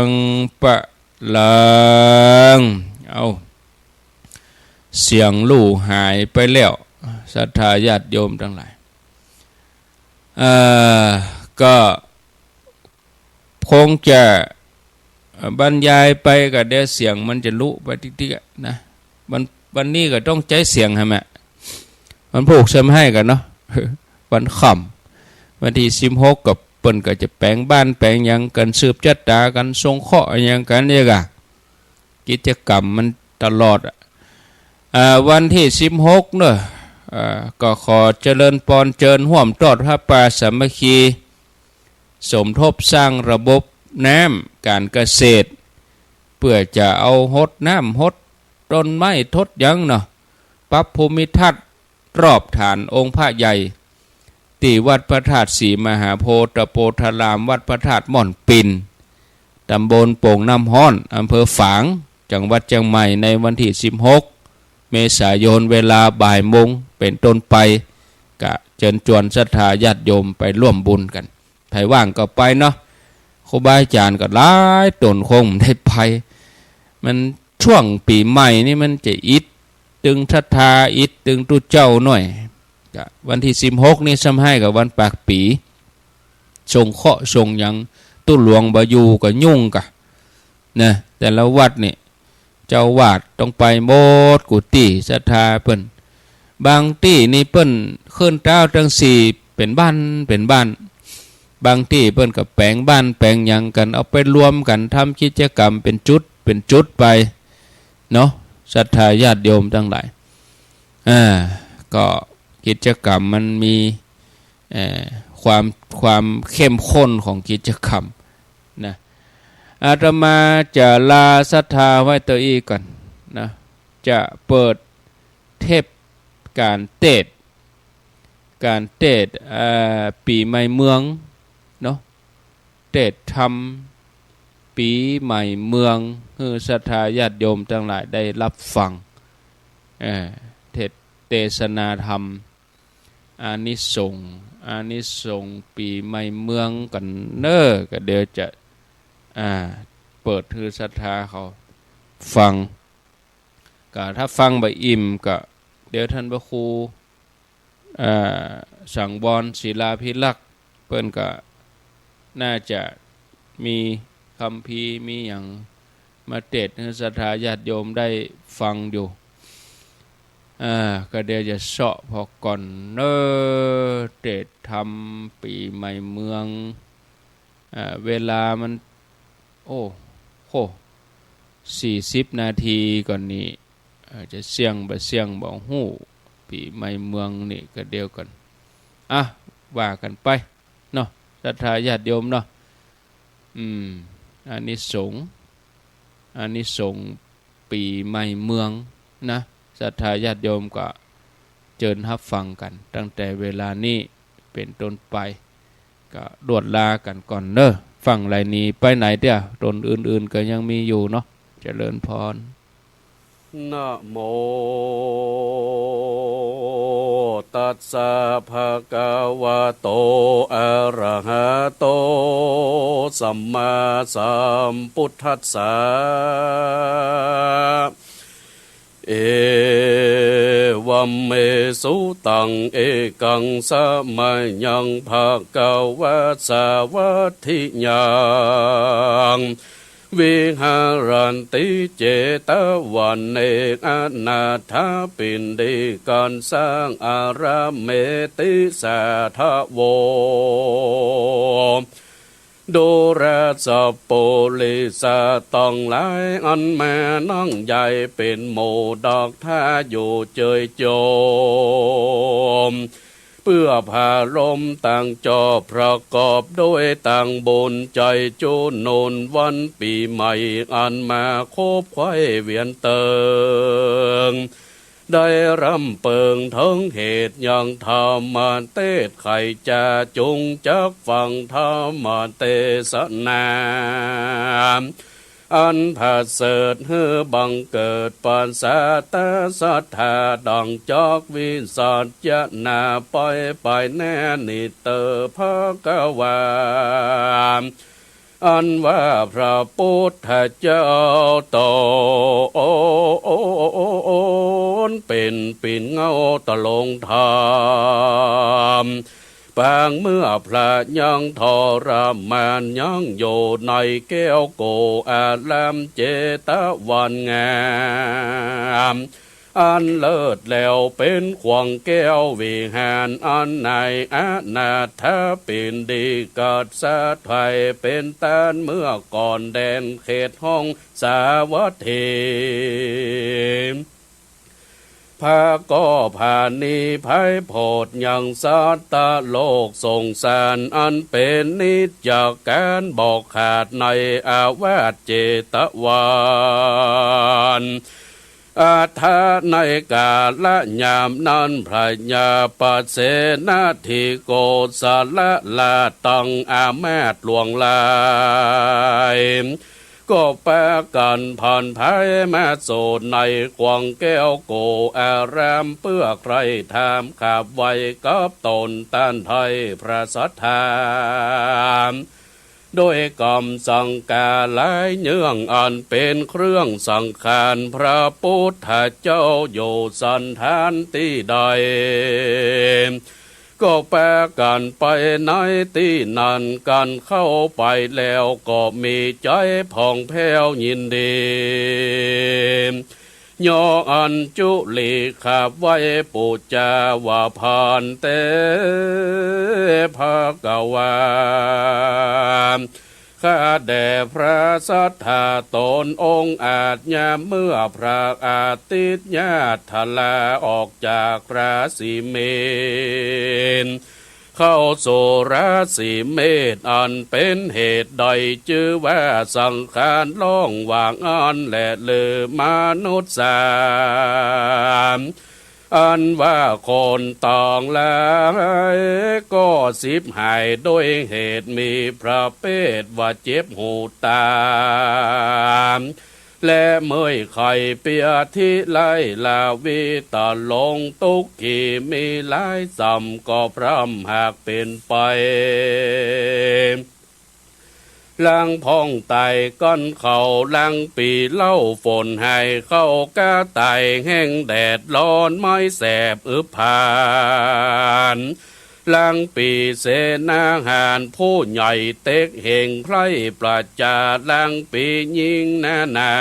ง พะลัง เอา เสียงลู่หายไปแล้ว ศรัทธาญาติโยมตังหลาย เอ่อ ก็คงจะบรรยายไปก็เดี๋ยวเสียงมันจะลุไปติ๊กๆ อะนะ วัน วันนี้ก็ต้องใจ๊เสียงหั้นแหม วันพูกเสียมให้กั๋นเนาะ วันค่ำ วันตี้สิบหกก็เปิ้นก็จะแป๋งบ้านแป๋งหยังกั๋น สืบจะต๋ากั๋น สงเคราะห์หยังกั๋นเนี่ยกะ กิจกรรมมันตลอดอะ อ่า วันตี้สิบหกเนาะ อ่า ก็ขอเจริญปอนเจิญฮ่วมตอดผ้าป่าสามัคคี สมทบสร้างระบบน้ำก๋านเกษตร เปื้อจะเอาหดน้ำหดต้นไม้ทดหยังเนาะ ปรับภูมิทัศน์รอบฐานองค์พระใหญ่ ตี้วัดพระธาตุศรีมหาโพธิ์ ตะโปธาราม วัดพระธาตุม่อนปิ่น ตำบลโป่งน้ำฮ้อน อำเภอฝาง จังหวัดเจียงใหม่ ในวันตี้สิบหก เมษายน เวลาบ่ายโมงเป๋นต้นไป ก็เจิญจวนศรัทธาญาติโยมไปฮ่วมบุญกั๋น ใผว่างก็ไปเนาะ ครูบาอาจ๋ารย์ก็หลายต๋นคงได้ไป มันช่วงปี๋ใหม่นี่มันจะอิดตึงศรัทธา อิดตึงตุ๊เจ้าหน่อย ก็วันตี้สิบหกนี่ซ้ำไห้กับวันปากปี๋ สงเคราะห์สงหยัง ตุ๊หลวงบ่อยู่ก็ยุ่งกะ นะ แต่ละวัดนี่ เจ้าอาวาสต้องไปหมดกู้ตี้ ศรัทธาเปิ้น บางตี้นี่เปิ้นขึ้นเต๊าตั้งสี่เป๋นบ้านเป๋นบ้าน บางตี้เปิ้นก็แป๋งบ้านแป๋งหยังกั๋น เอาไปรวมกั๋นทำกิจกรรมเป๋นจุดเป๋นจุดไปเนาะ ศรัทธาญาติโยมตังหลาย อ่า ก็กิจกรรมมันมี เอ่อ ความ ความเข้มข้นของกิจกรรมนะ อาตมาจะลาศรัทธาไว้เต้าอี้ก่อนนะ จะเปิดเทปก๋านเตสน์ ก๋านเตสน์ เอ่อ ปี๋ใหม่เมืองเนาะ เตสน์ธรรมปี๋ใหม่เมือง หื้อศรัทธาญาติโยมตังหลายได้ฮับฟัง เอ่อ เทสน์ เตสนาธรรม อานิสงส์ อานิสงส์ปี๋ใหม่เมืองกั๋นเน่อ ก็เดี๋ยวจะ อ่า เปิดหื้อศรัทธาเขาฟัง ก็ถ้าฟังบ่อิ่มก็เดี๋ยวท่านพระครู อ่า สังวรศิลาภิรักษ์ เปิ้นก็น่าจะมีคัมภีร์มีหยังมาเตสน์หื้อศรัทธาญาติโยมได้ฟังอยู่ อ่า ก็เดี๋ยวจะเซาะผ่อก่อนเน้อ เตสน์ธรรมปี๋ใหม่เมือง อ่า เวลามัน โอ้โห สี่สิบนาทีก่อนนี้ เอ่อ จะเสี้ยงบ่เสี้ยงบ่ฮู้ ปี๋ใหม่เมืองนี่ก็เดี๋ยวก่อน อ่ะ ว่ากั๋นไปเนาะ ศรัทธาญาติโยมเนาะ อืม อานิสงส์ อานิสงส์ปี๋ใหม่เมืองนะ ศรัทธาญาติโยมก็เจิญฮับฟังกั๋น ตั้งแต่เวลานี้เป๋นต้นไป ก็ลวดลากั๋นก่อนเน้อ ฟั่งไหลหนีไปไหนเตี้ย ตนอื่นๆ ก็ยังมีอยู่เนาะ เจริญพร นะโม ตัสสะ ภะคะวะโต อะระหะโต สัมมาสัมพุทธัสสะ เอวัมเม สุตัง เอกัง สะมะยัง ภะคะวา สาวัตถิยัง วิหารันติ เจตะวันเน อะนาถะปิณฑิกัสสะ อะระเมติ สาธะโว ดูราสะปุริสะตังหลาย อันมานั่งใหญ่เป๋นหมู่ดอกทาอยู่เจยโจม เปื้อผาลมตังจอบประกอบด้วยตังบุญใจ๋จุนุนวันปี๋ใหม่ อันมาคบไขว้เวียนเติง ได้รำเปิงเถิงเหตุยังธรรมเตสน์ ใค่จะจุงจักฟังธรรมเตสนา อันประเสริฐหื้อบังเกิดปัสสะตะศรัทธา ดั่งจักวิสัชนาไปไปแน่นิเตอ ภะคะวา อันว่าพระพุทธเจ้าต๋นเป๋นปิ่นเงาตะลงธรรม ปางเมื่อพระยังทรมานยังอยู่ในแก้วโกอารามเจตวันงาม อันเลิศแล้วเป๋นขวังแก้ววิหาร อันนายอนาถปิณฑิกัสสะไทยเป๋นต้านเมื่อก่อนแดนเขตห้องสาวัตถี พระก็ผาณีไพร่โผดยังสัตตะโลกสงสาร อันเป๋นนิจจการบ่ขาดในอาวาสเจตวัน อัฏฐะในกาละยามนั้น พระยาปเสนทิโกศลราชตังอามาตย์หลวงหลาย ก็ปากั๋นผ่อนไพร่มาสู่ในขวังแก้วโกอาราม เปื้อใคร่ถามขับไหว้กับต๋นต้านไท้พระศรัทธา โดยกำสังกาหลายเยื่อง อันเป๋นเครื่องสังขารพระพุทธเจ้าอยู่สันฐานตี้ใด ก็ปากั๋นไปในตี้นั้น กั๋นเข้าไปแล้วก็มีใจ๋ผ่องแผ้วยินดี ย่ออัญจุลีขับไหว้ปู๋จาว่า ภันเต ภะคะวา ข้าแด่พระศรัทธาต๋นองค์อาจ ยามเมื่อพระอาทิตยาทราออกจากราศีเมษ เข้าสู่ราศีเมษ อันเป๋นเหตุได้จื้อว่าสังขารล่องว่างอั้นแล หรือมนุษย์สาม อันว่าคนตังหลายก็ฉิบหายโดยเหตุมีประเภทว่าเจ็บหูตา และเมื่อยไข้เปียทิไลลาวีตะลง ตุ๊กขีมีหลายส่ำก็พร่ำหากเป๋นไป ลางพ่องต๋ายก้อนเข้า ลางปีเหล้าฝนหายเข้า ก้าต๋ายแห้งแดดฮ้อน ไม้แสบอึบผาน ลางปีเสนาหาร ผู้ใหญ่เต็กเห็งใคร่ประจา ลางปียิ่งนานา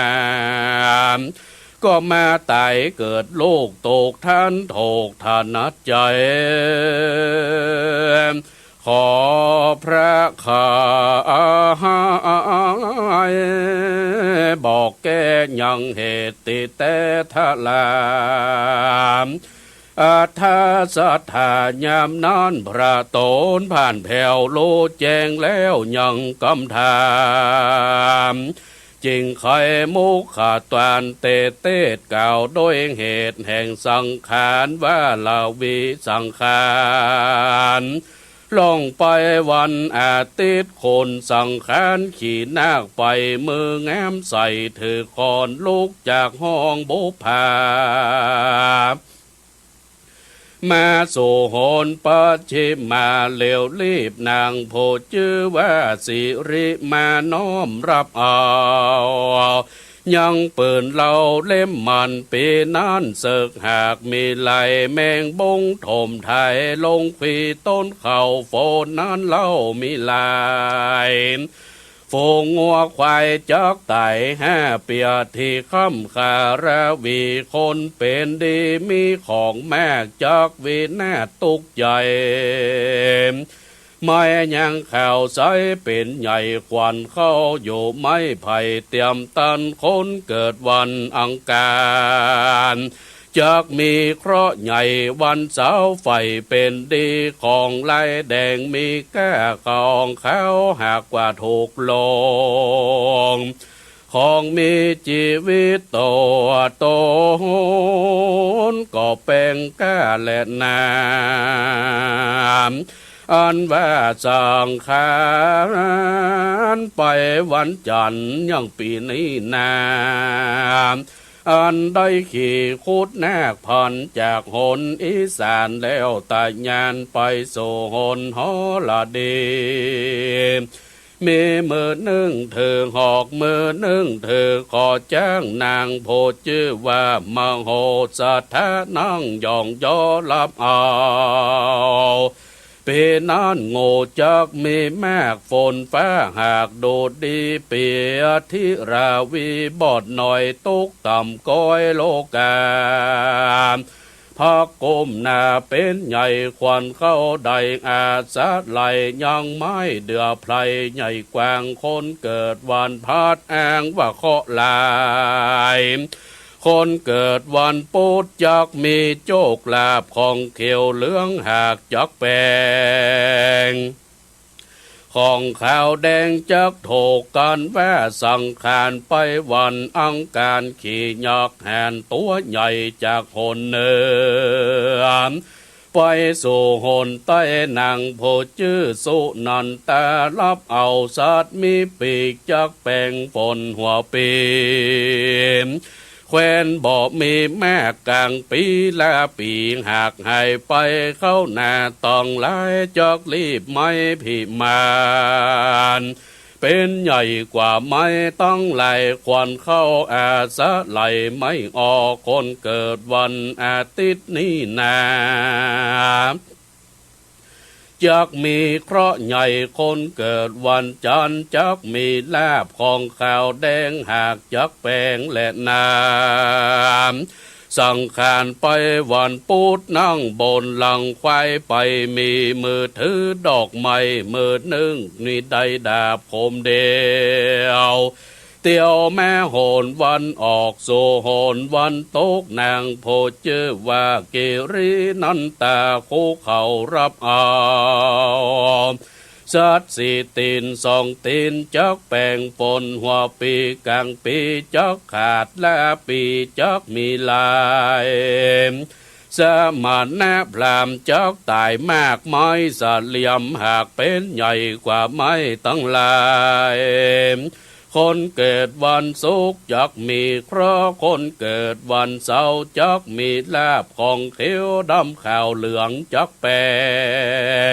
ก็มาต๋ายเกิดลูก ตกทันถูกถนัดใจ๋ ขอพระขายบอกแก้ยังเหตุติแต๊ทะลาม อัธศรัทธายามนั้น พระโตนผ่านแผ้ว ฮู้แจ้งแล้วยังกำถาม จึงไขมุขตานเตเตศ กล่าวด้วยเหตุแห่งสังขาร ว่าละวีสังขาร ล่วงไปวันอาทิตย์ คนสังขารขี่นาคไป มือแง้มใส่ถือค้อน ลุกจากห้องบุปผา มาสู่หนปัจฉิมา เร็วรีบนางผู้จื้อว่าสิริมาน้อมรับเอา ยังปืนเหล้าเล่มมัน ปีนั้นเสิกหากมีไหล แมงบงถมไถลงขีต้นเข้า ฝนนั้นเหล้ามีไหล ฝูงงัวควายจักต๋ายห้าเปีย ตี้ค่ำคาราวี คนเป๋นดีมีของมาก จักวินาศตุ๊กข์ใจ๋ ไม้ยังขาวใสเป๋นใหญ่ ขวัญเข้าอยู่ไม้ไผ่ เตรียมตันคนเกิดวันอังคาร จักมีเคราะห์ใหญ่วันเสาร์ ใฝ่เป๋นดีของลายแดง มีก้าของขาวหากว่าถูกลง ของมีจีวิตตัวตน ก็แปงก้าและนา อันว่าสังขารไปวันจันทร์ยังปีนี้นา อันได้ขี่ครุฑนาคพันจากหนอีสานแล้ว ตะยานไปสู่หนหรดี มีมื้อนึ่งถือหอก มื้อนึ่งถือขอจ้าง นางผู้จื้อว่ามโหสถา นั่งย่องยอรับเอา ปีนั้นงูจักมีมาก ฝนฟ้าหากดูดี เปียธิราวีบอดหน่อย ตกต่ำก้อยโลกา พระก้มหน้าเป๋นใหญ่ ขวัญเข้าได้อาสาไหล ยังไม้เดื่อไพรใหญ่กว้าง คนเกิดวันพฤหัสอ้างว่าเคราะห์ร้าย คนเกิดวันพุธจักมีโจคลาภ ของเขียวเหลืองหากจักแปง ของขาวแดงจักถูก กันว่าสังขารไปวันอังคาร ขี่ยักษ์หานตั๋วใหญ่จากหนเหนือ ไปสู่หนใต้ นางผู้จื้อสุนันทา รับเอาสัตว์มีปีกจักแปงฝนหัวปี แควนบ่มีมาก ก๋างปี๋ละปี๋หากหายไป เข้าหน้าต้องหลาย จักรีบไม้พิมาน เป๋นใหญ่กว่าไม้ตังหลาย ขวัญเข้าอาสาไหล ไม้ออกคนเกิดวันอาทิตย์นี้นา จักมีเคราะห์ใหญ่ คนเกิดวันจันทร์จักมีลาภ ของขาวแดงหากจักแปงและนา สังขารไปวันพุธ นั่งบนหลังควาย ไปมีมือถือดอกไม้ มือนึ่งมีได้ดาบคมเดียว เตียวแม่หนวันออกสู่หนวันตก นางผู้จื้อว่ากิรินันทา คู่เขารับเอา สัตว์สี่ตี๋นสองตี๋นจักแปงฝนหัวปี๋ ก๋างปี๋จักขาด และปี๋จักมีหลาย สมณะพราหมณ์จักต๋ายมาก ไม้เสลี่ยมหากเป๋นใหญ่กว่าไม้ตังหลาย คนเกิดวันศุกร์จักมีเคราะห์ คนเกิดวันเสาร์จักมีลาภ ของเขียวดำขาวเหลืองจักแป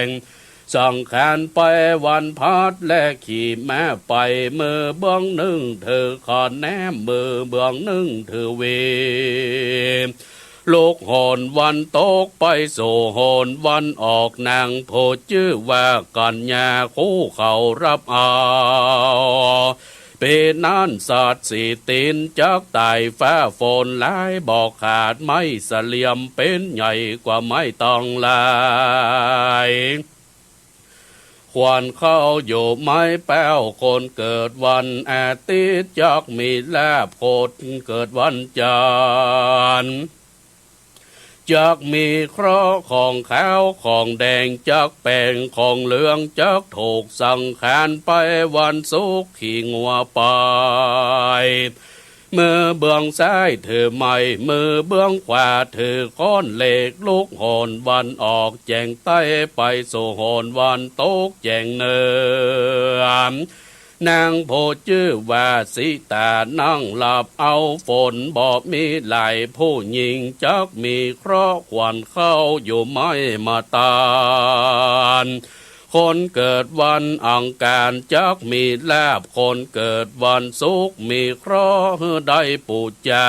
ง สังขารไปวันพฤหัสและขี่ม้าไป มือเบื้องนึ่งถือขอนแหนม มือเบื้องนึ่งถือหวี ลุกโหนวันตกไปสู่โหนวันออก นางผู้จื้อว่ากัญญาคู่เขารับเอา ปี๋นั้นสัตว์สี่ตี๋นจักต๋าย ฟ้าฝนหลายบ่ขาด ไม้เสลียมเป๋นใหญ่กว่าไม้ตองหลาย ขวัญเข้าอยู่ไม้แป้ว คนเกิดวันอาทิตย์จักมีลาภ คนเกิดวันจันทร์ จักมีเคราะห์ ของขาวของแดงจักแป๋ง ของเหลืองจักถูก สังขารไปวันศุกร์ขี่งัวไป มือเบื้องซ้ายถือไม้ มือเบื้องขวาถือค้อนเหล็ก ลุกโหนวันออกแจ่งใต้ ไปสู่โหนวันตกแจ่งเหนือ นางผู้จื้อว่าสีตานั่งหลับเอา ฝนบ่มีหลาย ผู้หญิงจักมีเคราะห์ ขวัญเข้าอยู่ไม้มาตาน คนเกิดวันอังคารจักมีลาภ คนเกิดวันศุกร์มีเคราะห์ หื้อได้ปู๋จา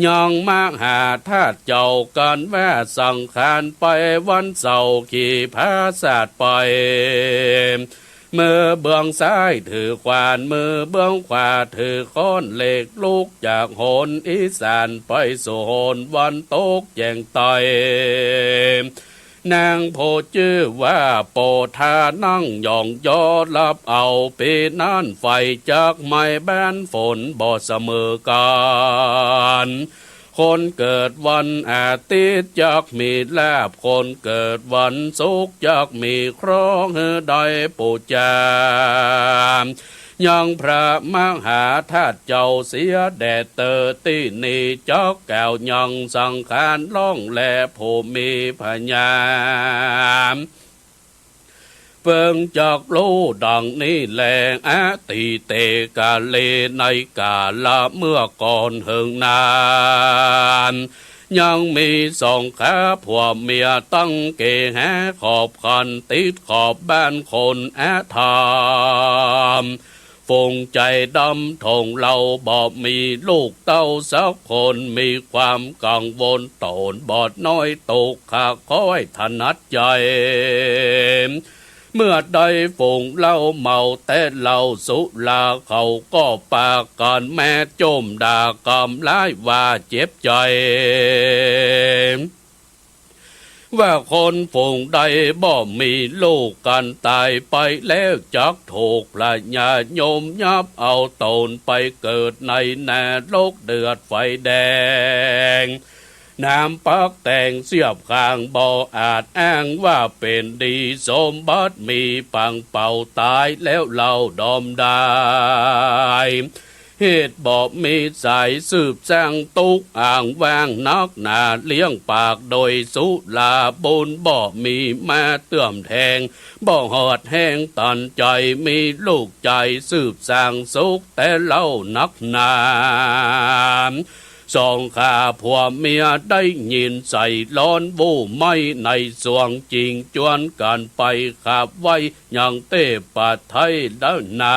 ยังมหาธาตุเจ้ากั๋นว่า สังขารไปวันเสาร์ขี่ผาสาทไป มือเบื้องซ้ายถือขวาน มือเบื้องขวาถือค้อนเหล็ก ลุกจากโหนอีสาน ไปสู่โหนวันตกแจ่งใต้ นางผู้จื้อว่าโปธานั่งหย่องยอหลับเอา ปี๋นั้นไฟจักไหม้บ้าน ฝนบ่เสมอกั๋น คนเกิดวันอาทิตย์จักมีลาภ คนเกิดวันศุกร์จักมีเคราะห์ หื้อได้ปู๋จา ยังพระมหาธาตุเจ้าเสียแด่เต๊อะ ตี้นี้จักกล่าวยังสังขารร้องแลผู้มีปัญญา เปิงจักฮู้ดังนี้แล อตีเต กาเล ในกาละเมื่อก่อนเหิงนาน ยังมีสองขาผัวเมียตั้งเกหาขอบขันติดขอบบ้านคนอธรรม ฝูงใจ๋ดำถ่องเหล่าบ่มีลูกเต้าสักคน มีความกังวลต๋นบ่น้อย ตุกขะค่อยถนัดใจ๋ เมื่อใดฝูงเหล้าเมาแต่เหล้าสุรา เขาก็ปากั๋นแม้จ้มด่ากำร้ายว่าเจ็บใจ๋ ว่าคนฝูงใดบ่มีลูกกั๋นต๋ายไปแล้ว จักถูกพญายมยับเอาต๋นไปเกิดในนรกเดือดไฟแดง หนามปักแตงเสียบข้าง บ่อาจอ้างว่าเป๋นดี สมบัติมีปังเป่า ต๋ายแล้วเล่าดอมดาย เหตุบ่มีสายสืบสร้าง ตุ๊กข์อ้างว้างนักหนา เลี้ยงปากโดยสุรา บุญบ่มีมาเติมแทง บ่หอดแฮงตันใจ๋ มีลูกใจ๋สืบสร้างสุขแต่เหล้านักหนา สองขาผัวเมียได้ยินใส่ร้อน บู้ไหม้ในสวง จึงจวนกั๋นไปขับไว้ยังเทพไทยแล้วนา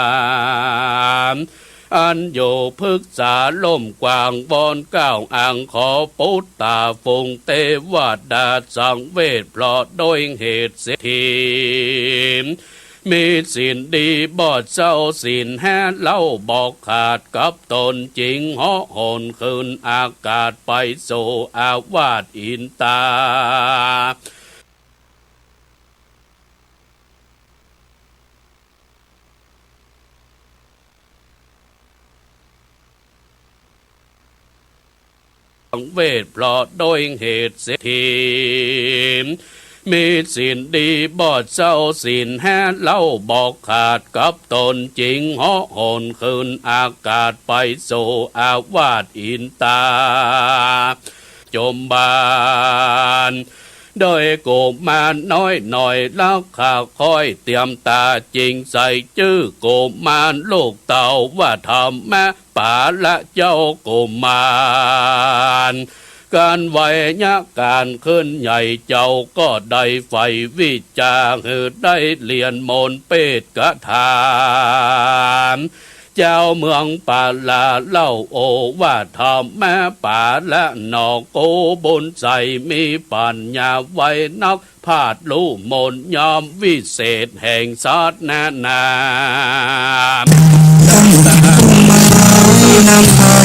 อันอยู่ปึกษาล่มกว้าง วอนเกล้าอ้างขอปุตตา ฝูงเตวดาสังเวช เพราะโดยเหตุเศรษฐี มีศีลดีบ่เศร้า ศีลห้าเหล้าบ่ขาด กับต๋นจึงเหาะโหนขึ้นอากาศ ไปสู่อาวาสอินตา สังเวช เพราะโดยเหตุเศรษฐี มีศีลดีบ่เศร้า ศีลห้าเหล้าบ่ขาด กับต๋นจึงเหาะโหนขึ้นอากาศ ไปสู่อาวาสอินตา จมบาน โดยกุมารน้อยหน่อย ลักขะค่อยเตรียมตา จึงใส่จื้อกุมารลูกเต้าว่า ธรรมปาละเจ้ากุมาร การไวยาการขึ้นใหญ่ เจ้าก็ได้ใฝ่วิชา หื้อได้เฮียนมนต์เปตคาถา เจ้าเมืองปาลาเล่า โอวาทธรรมะปาละหนอ กูบุญใสมีปัญญาไวนัก พาดรู้มนต์ยอมวิเศษแห่งศาสนา ตั้งแต่คงมา นำพา